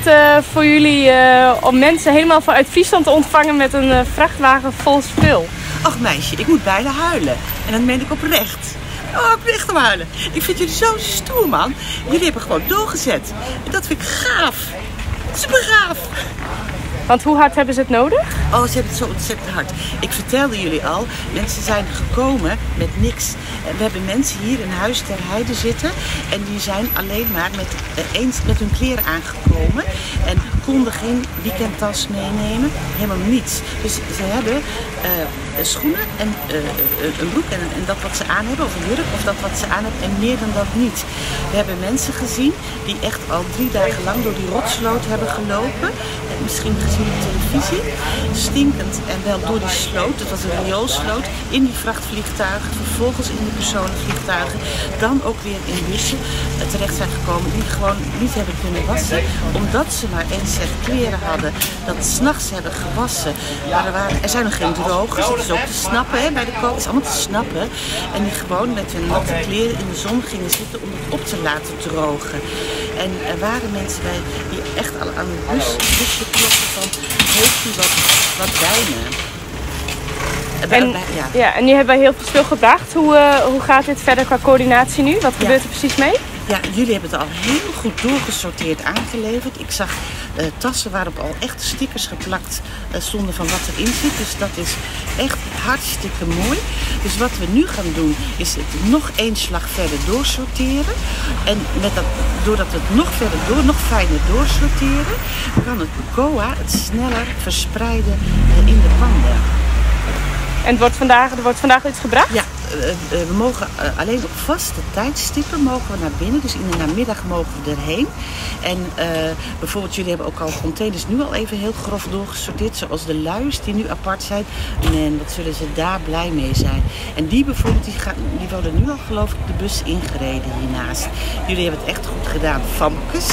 het voor jullie om mensen helemaal vanuit Friesland te ontvangen met een vrachtwagen vol spul? Ach meisje, ik moet bijna huilen. En dat meen ik oprecht. Oh, ik ben echt om huilen. Ik vind jullie zo stoer, man. Jullie hebben gewoon doorgezet. En dat vind ik gaaf. Super gaaf. Want hoe hard hebben ze het nodig? Oh, ze hebben het zo ontzettend hard. Ik vertelde jullie al, mensen zijn gekomen met niks. We hebben mensen hier in Huis ter Heide zitten. En die zijn alleen maar eens met hun kleren aangekomen. En konden geen weekendtas meenemen. Helemaal niets. Dus ze hebben schoenen en een broek en dat wat ze aan hebben. Of een jurk of dat wat ze aan hebben. En meer dan dat niet. We hebben mensen gezien die echt al 3 dagen lang door die rotsloot hebben gelopen. En misschien gezien op televisie. Stinkend en wel door die sloot. Het was een rioolsloot. In die vrachtvliegtuigen. Vervolgens in de personenvliegtuigen. Dan ook weer in bussen terecht zijn gekomen. Die gewoon niet hebben kunnen wassen. Omdat ze maar één set kleren hadden. Dat s'nachts hebben gewassen. Maar er zijn nog geen drogers. Dat is ook te snappen, hè, bij de koop. Het is allemaal te snappen. En die gewoon met hun natte kleren in de zon gingen zitten om het op te laten drogen. En er waren mensen bij die echt al aan het busje klopten van, heeft u wat bij me? En, ja. En nu hebben wij heel veel spul gebracht. Hoe gaat dit verder qua coördinatie nu? Wat gebeurt er precies mee? Ja, jullie hebben het al heel goed doorgesorteerd aangeleverd. Ik zag tassen waarop al echt stickers geplakt stonden van wat erin zit. Dus dat is echt hartstikke mooi. Dus wat we nu gaan doen is het nog één slag verder doorsorteren. En met dat, doordat we het nog verder door, nog fijner doorsorteren, kan het COA het sneller verspreiden in de panden. En er wordt vandaag iets gebracht? Ja, we mogen alleen op vaste tijdstippen mogen we naar binnen. Dus in de namiddag mogen we erheen. En bijvoorbeeld jullie hebben ook al containers nu al even heel grof doorgesorteerd. Zoals de luiers die nu apart zijn. En wat zullen ze daar blij mee zijn. En die bijvoorbeeld, die worden nu al geloof ik de bus ingereden hiernaast. Jullie hebben het echt goed gedaan, famkes.